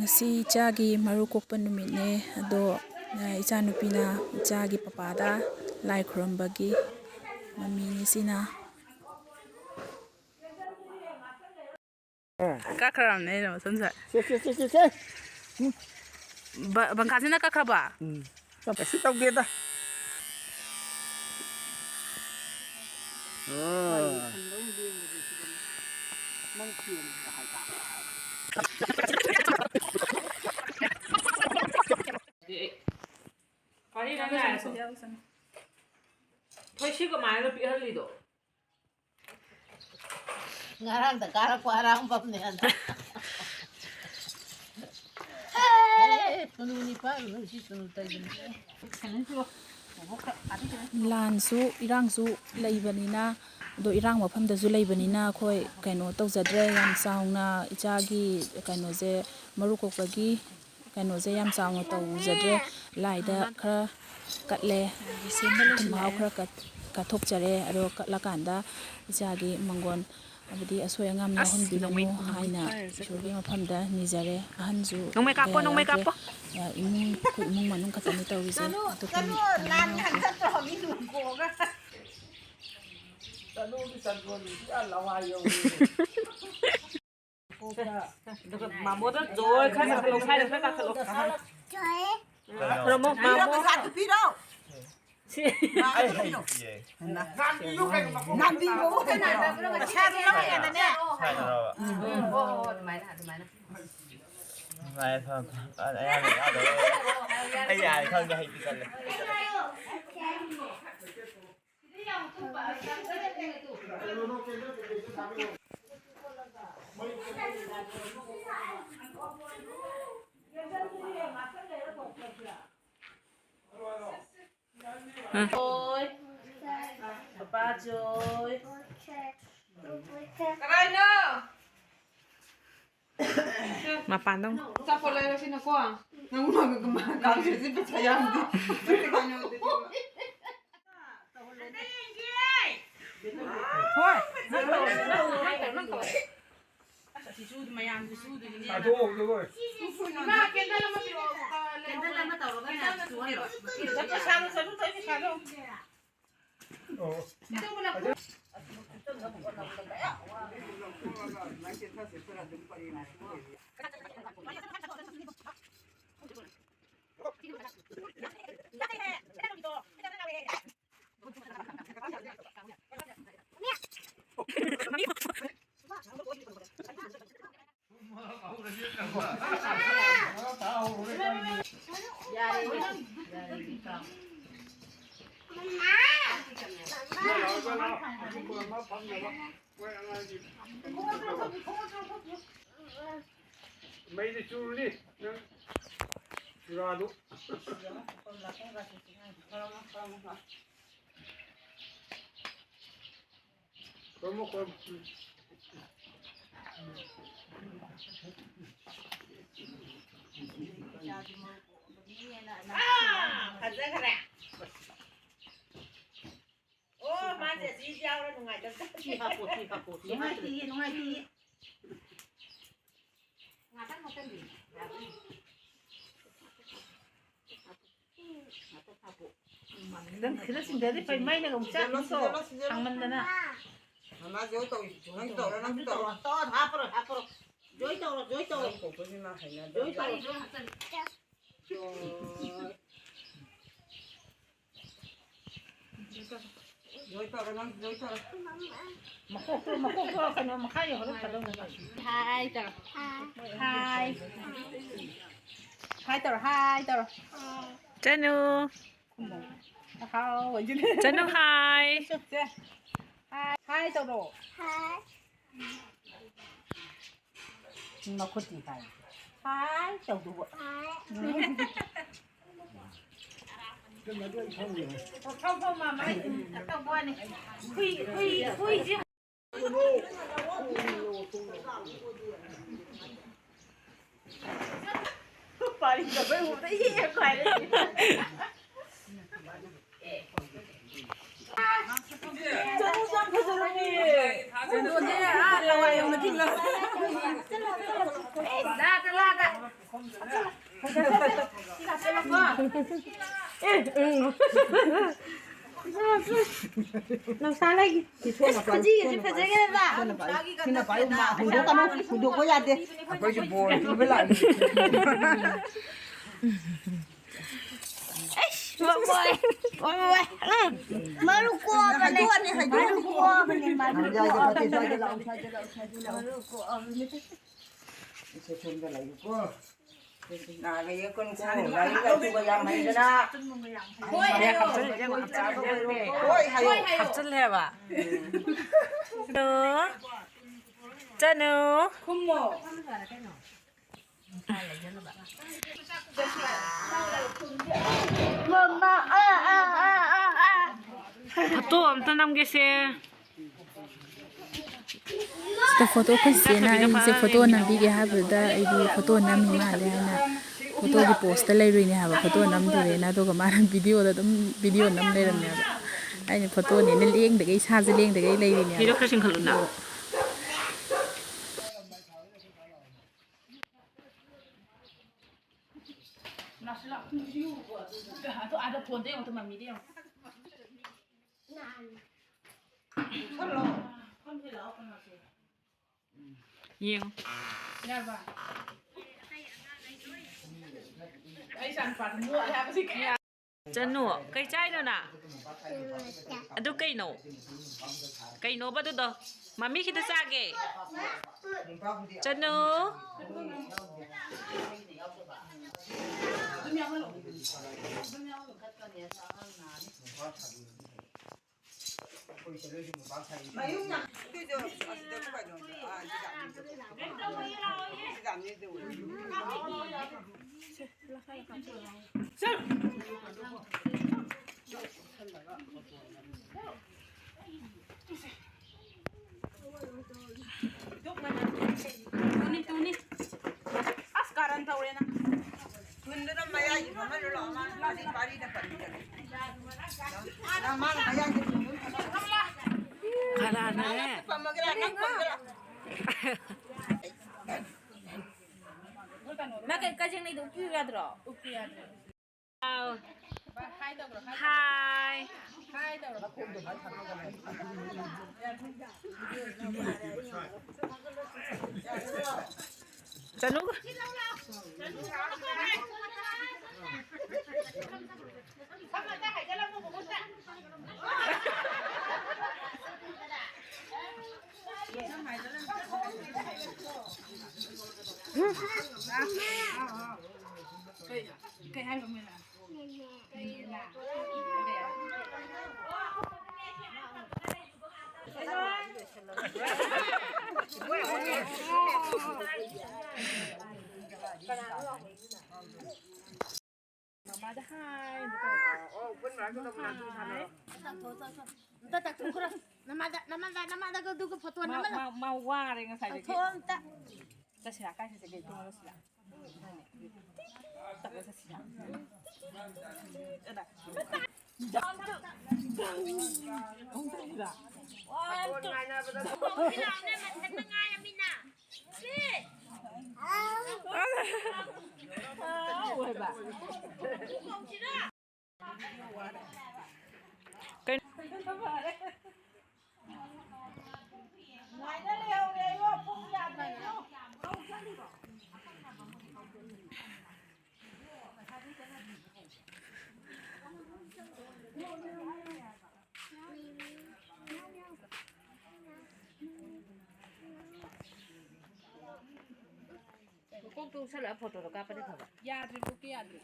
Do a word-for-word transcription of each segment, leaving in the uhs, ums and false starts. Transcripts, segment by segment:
ꯉꯁꯤ ꯏꯆꯥꯒꯤ ꯃꯔꯨ ꯀꯣꯛꯄ ꯅꯨꯃꯤꯠꯅꯦ, ꯑꯗꯣ, ꯑ, ꯏꯆꯥꯅꯨꯄꯤꯅ ꯏꯆꯥꯒꯤ ꯄꯄꯥꯗ ꯂꯥꯏ ꯈꯨꯔꯨꯝꯕꯒꯤ ꯃꯃꯤꯅꯤ ꯁꯤꯅ꯫ ꯀꯛꯈ꯭ꯔꯕꯅꯦ ꯑꯩꯅ ꯃꯁꯝꯁꯦ꯫ ꯁꯦ, ꯁꯦ, ꯁꯦ, ꯁꯦ, ꯁꯦ꯫ ꯕ-, ꯕꯪꯀꯥꯁꯤꯅ ꯀꯛꯈ꯭ꯔꯕ? ꯎꯝ꯫ ꯀꯩꯁꯨ ꯇꯧꯗꯦꯗ꯫ ꯑꯥ꯫ ꯀꯔꯤꯅꯣ ꯉꯥꯏꯈꯣ꯫ ꯍꯣꯏ, ꯁꯤ ꯀꯃꯥꯏꯅ ꯄꯤꯛꯍꯜꯂꯤꯗꯣ? ꯉꯔꯥꯡꯗ ꯀꯥꯔꯛꯄ ꯑꯔꯥꯡꯕꯝꯅꯦ ꯑꯗ꯫ ꯑꯦ, ꯇꯨꯂꯨ ꯅꯤꯄꯥꯜ ꯂꯣꯏ ꯁꯤ ꯇꯨꯂꯨ ꯇꯩꯕꯅꯤ꯫ ꯂꯥꯟꯁꯨ ꯏꯔꯥꯡꯁꯨ ꯂꯩꯕꯅꯤꯅ, ꯑꯗꯣ ꯏꯔꯥꯡ ꯃꯐꯝꯗꯁꯨ ꯂꯩꯕꯅꯤꯅ ꯑꯩꯈꯣꯏ ꯀꯩꯅꯣ ꯇꯧꯖꯗ꯭ꯔꯦ, ꯌꯥꯝ ꯆꯥꯎꯅ ꯏꯆꯥꯒꯤ ꯀꯩꯅꯣꯁꯦ, ꯃꯔꯨ ꯀꯣꯛꯄꯒꯤ ꯀꯩꯅꯣꯁꯦ ꯌꯥꯝ ꯆꯥꯎꯅ ꯇꯧꯖꯗ꯭ꯔꯦ꯫ ꯂꯥꯏꯗ ꯈꯔ ꯀꯠꯂꯦ, ꯊꯨꯝ ꯃꯍꯥꯎ ꯈꯔ ꯀꯠ-, ꯀꯠꯊꯣꯛꯆꯔꯦ꯫ ꯑꯗꯣ ꯀꯠꯂꯀꯥꯟꯗ ꯏꯆꯥꯒꯤ ꯃꯪꯒꯣꯟ, ꯍꯥꯏꯕꯗꯤ ꯑꯁꯣꯏ ꯑꯉꯥꯝ ꯑꯁ, ꯌꯥꯎꯍꯟꯕꯤꯒꯅꯨ ꯅꯣꯡꯃꯩ, ꯅꯣꯡꯃꯩ ꯍꯥꯏꯅ ꯄꯥꯏꯔꯁꯦ꯫ ꯏꯁꯣꯔꯒꯤ ꯃꯐꯝꯗ ꯅꯤꯖꯔꯦ꯫ ꯑꯍꯟꯁꯨ ꯅꯣꯡꯃꯩ ꯀꯥꯞꯄꯣ, ꯀꯌꯥ ꯅꯣꯡꯃꯩ ꯌꯥꯎꯗ꯭ꯔꯦ꯫ ꯀꯥꯞꯄꯣ꯫ ꯑ, ꯏꯃꯨꯡ, ꯑꯩꯈꯣꯏ ꯏꯃꯨꯡ ꯃꯅꯨꯡ ꯈꯛꯇꯅꯤ ꯇꯧꯔꯤꯁꯦ꯫ ꯆꯠꯂꯣ, ꯑꯇꯣꯞꯄ ꯆꯠꯂꯣ, ꯃꯤ ꯀꯅꯥꯝ ꯂꯥꯟ ꯌꯥꯎꯗ꯭ꯔꯦ꯫ ꯈꯟ ꯆꯠꯇ꯭ꯔꯣ, ꯃꯤ ꯂꯨꯍꯣꯡ ꯈꯣꯡꯉꯒ꯫ ꯆꯠꯂꯣꯒꯤ ꯆꯠꯂꯣꯅꯤ, ꯄꯨꯔꯥ ꯂꯋꯥꯏ ꯌꯧꯔꯦ꯫ ꯑꯗꯨꯒ ꯃꯥꯃꯣꯗ ꯖꯣꯏ ꯈꯔ ꯀꯥꯈꯠꯂꯣ, ꯁ꯭ꯋꯥꯏꯗ ꯈꯔ ꯀꯥꯈꯠꯂꯣ꯫ ꯀꯥꯈꯠꯂꯣ, ꯃꯥꯃꯣ꯫ ꯄꯩꯁꯥꯗꯨ ꯄꯤꯔꯣ꯫ ꯁꯤ꯫ ꯑꯩ ꯍꯩꯇꯤꯌꯦ꯫ ꯅꯥꯟꯕꯤꯌꯨ ꯀꯩꯅꯣ꯫ ꯄꯩꯁꯥꯗꯨ ꯂꯧꯔꯤꯉꯩꯗꯅꯦ꯫ ꯁ꯭ꯋꯥꯏꯗꯔꯣꯕ? ꯎꯝ꯫ ꯍꯣ, ꯍꯣ, ꯑꯗꯨꯃꯥꯏꯅ, ꯑꯗꯨꯃꯥꯏꯅ꯫ ꯅꯨꯡꯉꯥꯏꯔꯦ, ꯊꯝꯃꯣ, ꯊꯝꯃꯣ꯫ ꯑꯩ ꯌꯥꯔꯦ, ꯈꯪꯗꯦ, ꯍꯩꯇꯦ, ꯇꯜꯂꯦ꯫ ꯎꯝ꯫ ꯖꯣꯏ꯫ ꯄꯄꯥ ꯖꯣꯏ꯫ ꯀꯅꯥꯅꯣ? ꯃꯄꯥꯟꯗ ꯑꯃꯨꯛ꯫ ꯑꯆꯥꯄꯣꯠ ꯂꯩꯔꯁꯤꯅꯀꯣ꯫ ꯅꯪ ꯃꯥꯒ ꯀꯃꯥꯏꯅ ꯀꯥꯎꯁꯦ? ꯁꯤ ꯄꯩꯁꯥ ꯌꯥꯝꯗꯦ꯫ ꯍꯣꯏ꯫ ꯅꯪ ꯇꯧꯔꯣ, ꯅꯪ ꯇꯧꯔꯣ, ꯅꯪ ꯇꯧꯔꯣ꯫ ꯑꯁ, ꯑꯁꯤ ꯁꯨꯗ-, ꯃꯌꯥꯝꯁꯨ ꯁꯨꯗꯣꯏꯅꯤꯅꯦ꯫ ꯏꯃꯥ, ꯀꯦꯟꯗꯜ ꯑꯃ ꯄꯤꯔꯛꯑꯣ꯫ ꯀꯦꯟꯗꯜ ꯑꯃ ꯇꯧꯔꯒꯅꯦ, ꯀꯦꯟꯗꯜ ꯑꯃ ꯄꯤꯔꯛꯑꯣ꯫ ꯆꯠꯂꯣ, ꯆꯠꯂꯣ, ꯆꯠꯂꯣ, ꯆꯠꯂꯣ꯫ ꯑꯣ꯫ ꯀꯩꯗꯧꯕ ꯂꯥꯛꯄ? ꯃꯩꯗ ꯆꯨꯔꯨꯅꯤ ꯅꯪ ꯆꯨꯔꯥꯗꯨ꯫ ꯈꯨꯔꯨꯝꯃꯣ, ꯈꯨꯔꯨꯝꯃꯣ꯫ ꯑꯥ, ꯐꯖꯈ꯭ꯔꯦ꯫ ꯑꯣ, ꯃꯥꯁꯦ ꯑꯁꯤ ꯌꯥꯎꯔ ꯅꯨꯡꯉꯥꯏꯇꯕ ꯖꯥꯠꯅꯤ꯫ ꯁꯤ ꯍꯥꯞꯄꯣ, ꯁꯤ ꯍꯥꯞꯄꯣ, ꯁꯤ ꯅꯨꯡꯉꯥꯏꯇꯤꯌꯦ, ꯅꯨꯡꯉꯥꯏꯇꯤꯌꯦ꯫ ꯉꯥꯛꯇꯪ ꯅꯣꯛꯁꯟꯕꯤ꯫ ꯅꯪ ꯈꯔ ꯆꯤꯡꯊꯗꯤ ꯐꯩ, ꯃꯩꯅꯒ ꯑꯃꯨꯛ ꯆꯥꯛ ꯁꯤꯖꯜꯂꯣ, ꯑꯃꯨꯛ ꯇꯧ꯫ ꯁꯤꯖꯜꯂꯣ, ꯁꯤꯖꯜꯂꯣ꯫ ꯁꯥꯡꯃꯟꯗꯅ꯫ ꯃꯃꯥ ꯖꯣꯏ ꯇꯧꯏ, ꯅꯪꯁꯨ ꯇꯧꯔꯣ, ꯅꯪꯁꯨ ꯇꯧꯔꯣ꯫ ꯇꯧꯔꯣ, ꯍꯥꯞꯄꯔꯣꯏ, ꯍꯥꯞꯄꯔꯣꯏ꯫ ꯖꯣꯏ ꯇꯧꯔꯣ, ꯖꯣꯏ ꯇꯧꯔꯣ꯫ ꯅꯪ ꯀꯣꯛꯄꯁꯤꯅ ꯍꯩꯅꯗꯕ ꯖꯣꯏ ꯇꯧꯔꯣ꯫ ꯖꯣꯏ꯫ ꯖꯣꯏ ꯇꯧꯔꯣ, ꯅꯪ ꯖꯣꯏ ꯇꯧꯔꯣ꯫ ꯃꯀꯣꯛꯇꯣ, ꯃꯀꯣꯛꯇꯣ ꯀꯩꯅꯣ ꯃꯈꯥ ꯌꯧꯍꯜꯂ ꯐꯗꯧꯅꯦ꯫ ꯍꯥꯏ ꯇꯧꯔꯣ꯫ ꯍꯥꯏ꯫ ꯍꯥꯏ ꯇꯧꯔꯣ, ꯍꯥꯏ ꯇꯧꯔꯣ꯫ ꯆꯅꯨ꯫ ꯍꯥꯎ, ꯍꯥꯏꯖꯤꯜꯂꯦ꯫ ꯆꯅꯨ ꯍꯥꯏ꯫ ꯁꯦ, ꯍꯥꯏ, ꯍꯥꯏ ꯇꯧꯔꯣ꯫ ꯍꯥꯏ꯫ ꯃꯈꯨꯠꯇꯤ ꯍꯥꯏ꯫ ꯍꯥꯏ ꯇꯧꯗꯧꯕ꯫ ꯍꯥꯏ꯫ ꯐꯧ, ꯐꯧ, ꯃꯃꯥ, ꯇꯧꯕ ꯋꯥꯅꯤ꯫ ꯍꯨꯏ, ꯍꯨꯏ, ꯍꯨꯏꯁꯦ꯫ ꯄꯥꯔꯤ ꯇꯧꯕꯩ ꯎꯕꯗ ꯌꯦꯛꯑꯦ ꯍꯥꯏꯔꯦ꯫ ꯆꯅꯨꯁꯨ ꯌꯥꯝ ꯐꯖꯔꯝꯃꯦ꯫ ꯆꯅꯨꯁꯦ ꯑꯥ ꯂꯋꯥꯏ ꯌꯧꯅ ꯊꯤꯜꯂꯣ꯫ ꯂꯥꯗ, ꯂꯥꯗ꯫ ꯅꯨꯡꯁꯥ ꯂꯩꯒꯤ꯫ ꯈꯨꯖꯤꯒꯁꯦ ꯐꯖꯈ꯭ꯔꯦꯗ꯫ ꯁꯤꯅ ꯄꯥꯏꯌꯨ, ꯃꯥ ꯍꯨꯟꯗꯣꯛꯀꯅꯨ, ꯍꯨꯟꯗꯣꯛꯄ ꯌꯥꯗꯦ꯫ ꯑꯩꯈꯣꯏꯁꯨ ꯕꯣꯜ ꯄꯤꯕ ꯂꯥꯛꯏꯅꯤ꯫ ꯑꯩꯁ, ꯃꯃꯣꯏ, ꯃꯃꯣꯏ, ꯎꯝ꯫ ꯃꯔꯨ ꯀꯣꯛꯑꯕꯅꯦ꯫ ꯍꯥꯏꯗꯣꯛꯑꯅꯤ, ꯍꯥꯏꯗꯣꯛꯑꯅꯤ꯫ ꯃꯔꯨ ꯀꯣꯛꯑꯕꯅꯦ, ꯃꯔꯨ ꯁ꯭ꯋꯥꯏꯗ ꯂꯥꯛꯑꯣ, ꯀꯣꯛꯑꯕꯅꯦ꯫ ꯁ꯭ꯋꯥꯏꯗ ꯂꯥꯛꯑꯣ, ꯁ꯭ꯋꯥꯏꯗ ꯂꯥꯛꯑꯣ꯫ ꯃꯔꯨ ꯀꯣꯛꯑꯕꯅꯦ꯫ ꯏꯆꯦ ꯁꯣꯝꯗ ꯂꯩꯌꯨꯀꯣ꯫ ꯅꯥꯒ ꯌꯦꯛꯀꯅꯨꯀꯣ꯫ ꯂꯥꯏꯔꯤꯛ ꯂꯥꯏꯁꯨꯒ ꯌꯥꯝ ꯍꯩꯗꯅ꯫ ꯍꯣꯏ ꯍꯥꯏꯌꯣ꯫ ꯍꯣꯏ ꯍꯥꯏꯌꯣ꯫ ꯍꯣꯏ ꯍꯥꯏꯌꯣ꯫ ꯍꯥꯞꯆꯤꯜꯂꯦꯕ꯫ ꯎꯝ꯫ ꯆꯅꯨ꯫ ꯆꯅꯨ꯫ ꯈꯨꯝꯃꯣ꯫ ꯐꯣꯇꯣ ꯑꯝꯇ ꯅꯝꯒꯦꯁꯦ꯫ ꯁꯤꯗ ꯐꯣꯇꯣ ꯑꯩꯈꯣꯏ ꯆꯦꯅ ꯑꯩꯁꯦ ꯐꯣꯇꯣ ꯅꯝꯕꯤꯒꯦ ꯍꯥꯏꯕꯗꯨꯗ ꯑꯩꯗꯤ ꯐꯣꯇꯣ ꯅꯝꯃꯤ ꯃꯥꯜꯂꯦ ꯍꯥꯏꯅ ꯐꯣꯇꯣꯒꯤ ꯄꯣꯁꯇ ꯂꯩꯔꯨꯏꯅꯦ ꯍꯥꯏꯕ꯫ ꯐꯣꯇꯣ ꯅꯝꯗꯣꯔꯦꯅ, ꯑꯗꯨꯒ ꯃꯥꯅ ꯚꯤꯗꯤꯑꯣꯗ ꯑꯗꯨꯝ ꯚꯤꯗꯤꯑꯣ ꯅꯝ ꯂꯩꯔꯝꯃꯦꯕ꯫ ꯑꯩꯅ ꯐꯣꯇꯣꯅꯦꯅ ꯂꯦꯡꯗꯒꯩ, ꯏꯁꯥꯁꯦ ꯂꯦꯡꯗꯒꯩ ꯂꯩꯔꯤꯅꯦꯕ꯫ ꯐꯤꯗꯣ ꯈꯔ ꯆꯤꯡꯈꯠꯂꯨꯅ꯫ ꯑꯗꯣ ꯑꯗꯣ ꯑꯥꯗ ꯐꯣꯟꯗ ꯌꯦꯡꯉꯣ, ꯃꯃꯤꯗ ꯌꯦꯡꯉꯣ꯫ ꯌꯦꯡꯉꯣ꯫ ꯌꯥꯔꯕ? ꯑꯩ ꯏꯆꯥꯅꯨꯄꯥꯗꯣ ꯃꯣꯠꯂꯦ ꯍꯥꯏꯕꯁꯤ ꯀꯌꯥ꯫ ꯆꯅꯨ, ꯀꯩ ꯆꯥꯏꯅꯣ ꯅꯪ? ꯑꯗꯨ ꯀꯩꯅꯣ? ꯀꯩꯅꯣꯕ ꯑꯗꯨꯗꯣ? ꯃꯃꯤ ꯈꯤꯇ ꯆꯥꯒꯦ꯫ ꯆꯅꯨ꯫ ꯇꯨꯅꯤ, ꯇꯨꯅꯤ꯫ ꯑꯁ, ꯀꯥꯔꯟ ꯇꯧꯔꯦ ꯅꯪ꯫ ꯊꯨꯟꯗꯨꯅ ꯃꯌꯥꯏꯒꯤ ꯐꯝꯍꯜꯂꯨ ꯂꯥꯛꯑꯣ, ꯃꯥꯅ ꯄꯥꯔꯤ ꯄꯥꯔꯤꯗ ꯐꯝꯃꯤꯗꯅ꯫ ꯅꯪ ꯃꯥꯅ ꯃꯌꯥꯏꯒꯤ ꯐꯝꯍꯜꯂꯨ꯫ ꯀꯅꯥꯅꯣꯍꯦ? ꯅꯪ ꯐꯝꯃꯒꯦꯔꯥ, ꯅꯪ ꯐꯝꯒꯦꯔꯥ? ꯃꯥ ꯀꯩ ꯀꯖꯦꯡ ꯂꯩꯗꯣ ꯎꯞꯄꯤꯌꯨ ꯌꯥꯗ꯭ꯔꯣ? ꯎꯞꯄꯤꯌꯨ ꯌꯥꯗ꯭ꯔꯣ? ꯑꯥꯎ꯫ ꯚꯥꯏ, ꯍꯥꯏ ꯇꯧꯔꯣ, ꯍꯥꯏ ꯇꯧꯔꯣ꯫ ꯍꯥꯏ꯫ ꯍꯥꯏ ꯇꯧꯔꯣ꯫ ꯆꯅꯨ꯫ ꯀꯩ ꯍꯥꯏꯕ ꯃꯣꯏꯅ? ꯃꯃꯥꯗ ꯍꯥꯏ꯫ ꯑꯝꯇ ꯇꯥꯛꯊꯣꯛꯈ꯭ꯔꯣ꯫ ꯅꯃꯥꯗ, ꯅꯃꯥꯗ, ꯅꯃꯥꯗꯒ ꯑꯗꯨꯒ ꯐꯣꯇꯣ ꯃꯥ, ꯅꯝꯍꯜꯂꯣ꯫ ꯃꯥ, ꯃꯥ ꯋꯥꯔꯦ ꯉꯁꯥꯏꯗꯒꯤ꯫ ꯇꯥꯛꯊꯣꯛꯑꯣ ꯑꯝꯇ꯫ ꯆꯠꯁꯤꯔꯥ? ꯀꯥꯏ ꯆꯠꯁꯤꯒꯦ? ꯏꯇꯨꯝ ꯆꯠꯁꯤꯔꯥ? ꯇꯧꯔ ꯆꯠꯁꯤꯔꯥ? ꯀꯣꯛꯇꯣ ꯎꯞꯁꯜꯂꯒ ꯐꯣꯇꯣꯗꯣ ꯀꯥꯞꯄꯗꯤ ꯐꯕ꯫ ꯌꯥꯗ꯭ꯔꯦ, ꯀꯣꯛꯇꯤ ꯌꯥꯗ꯭ꯔꯦ꯫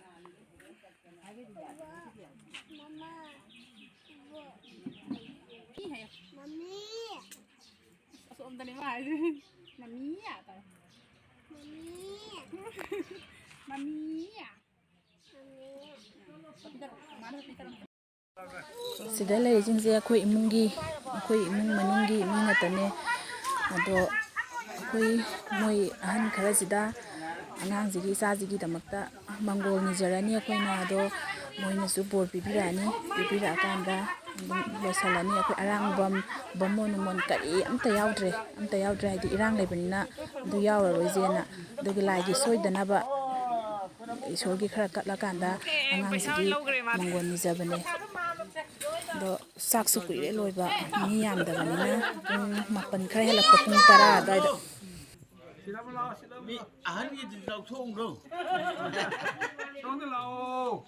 ꯃꯃꯥ꯫ ꯃꯤ ꯍꯥꯏꯌꯣ꯫ ꯃꯃꯤ꯫ ꯑꯁꯣꯝꯗꯅꯦ ꯃꯥ ꯍꯥꯏꯁꯦ꯫ ꯃꯃꯤ ꯌꯥ ꯇꯧꯔꯦ꯫ ꯃꯃꯤ꯫ ꯃꯃꯤ ꯌꯥ꯫ ꯃꯃꯤ꯫ ꯄꯤꯗꯔꯣ, ꯃꯥꯅ ꯄꯤꯗꯔꯣ꯫ ꯁꯤꯗ ꯂꯩꯔꯤꯁꯤꯡꯁꯦ ꯑꯩꯈꯣꯏ ꯏꯃꯨꯡꯒꯤ, ꯑꯩꯈꯣꯏ ꯏꯃꯨꯡ ꯃꯅꯨꯡꯒꯤ ꯃꯤ ꯉꯥꯛꯇꯅꯦ꯫ ꯑꯗꯣ ꯑꯩꯈꯣꯏ ꯃꯣꯏ ꯑꯍꯟ ꯈꯔꯁꯤꯗ ꯑꯉꯥꯡꯁꯤꯒꯤ, ꯏꯆꯥꯁꯤꯒꯤꯗꯃꯛꯇ ꯃꯪꯒꯣꯜ ꯅꯤꯖꯔꯅꯤ ꯑꯩꯈꯣꯏꯅ꯫ ꯑꯗꯣ ꯃꯣꯏꯅꯁꯨ ꯕꯣꯔ ꯄꯤꯕꯤꯔꯛꯑꯅꯤ꯫ ꯄꯤꯕꯤꯔꯛꯑꯀꯥꯟꯗ ꯂꯣꯏꯁꯤꯜꯂꯅꯤ꯫ ꯑꯩꯈꯣꯏ ꯑꯔꯥꯡꯕꯝ, ꯕꯥꯃꯣꯟ ꯅꯨꯡꯃꯣꯟ ꯀꯔꯤ ꯑꯝꯇ ꯌꯥꯎꯗ꯭ꯔꯦ, ꯑꯝꯇ ꯌꯥꯎꯗ꯭ꯔꯦ, ꯍꯥꯏꯗꯤ ꯏꯔꯥꯡ ꯂꯩꯕꯅꯤꯅ ꯑꯗꯨ ꯌꯥꯎꯔꯔꯣꯏꯁꯦꯅ꯫ ꯑꯗꯨꯒꯤ ꯂꯥꯏꯒꯤ ꯁꯣꯏꯗꯅꯕ ꯏꯁꯣꯔꯒꯤ ꯈꯔ ꯀꯠꯂꯀꯥꯟꯗ ꯑꯉꯥꯡꯁꯤꯒꯤ ꯃꯪꯒꯣꯟ ꯅꯤꯖꯕꯅꯦ꯫ ꯑꯗꯣ ꯆꯥꯛꯁꯨ ꯀꯨꯏꯔꯦ ꯂꯣꯏꯕ, ꯃꯤ ꯌꯥꯝꯗꯕꯅꯤꯅ ꯄꯨꯡ ꯃꯥꯄꯟ ꯈꯔ ꯍꯦꯜꯂꯛꯄ, ꯄꯨꯡ ꯇꯔꯥ ꯑꯗꯨꯋꯥꯏꯗ꯫ ꯃꯤ ꯑꯍꯟꯒꯤꯗꯨꯗꯤ ꯂꯧꯊꯣꯛꯎꯈ꯭ꯔꯣ꯫ ꯁꯣꯝꯗ ꯂꯥꯛꯑꯣ꯫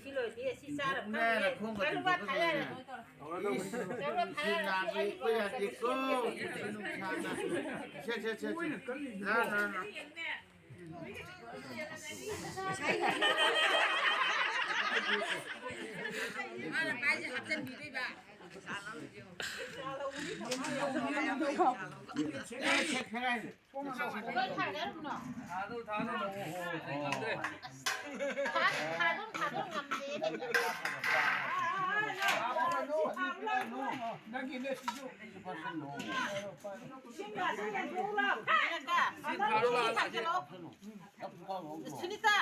ꯁꯤ ꯂꯣꯏꯔꯗꯤ ꯑꯁꯤ ꯆꯥꯔ ꯐꯝꯃꯦ꯫ ꯆꯠꯂꯨ, ꯕꯥ, ꯊꯥ ꯌꯥꯔꯦ꯫ ꯆꯠꯂꯨ, ꯊꯥ ꯌꯥꯔꯦ꯫ ꯁꯦ, ꯁꯦ, ꯁꯦ, ꯁꯦ꯫ ꯂꯥ, ꯂꯥ, ꯂꯥ꯫ ꯃꯥꯅ ꯄꯥꯏꯁꯦ ꯍꯥꯞꯆꯤꯟꯕꯤꯗꯣꯏꯕ꯫ ꯂꯣꯏ ꯊꯥꯡꯒꯠꯂꯨꯅꯣ꯫ ꯊꯥ-, ꯊꯥꯗꯣꯛ, ꯊꯥꯗꯣꯛ ꯉꯝꯗꯦ꯫ ꯅꯪꯒꯤꯅꯦ ꯁꯤꯁꯨ꯫ ꯏꯁꯤꯡ ꯒ꯭ꯂꯥꯁ ꯑꯃ ꯌꯦꯟꯊꯣꯛꯎ ꯂꯥꯎ꯫ ꯏꯁꯤꯡ ꯊꯥꯡꯒꯠꯂꯣ꯫ ꯁꯨꯅꯤꯇꯥ꯫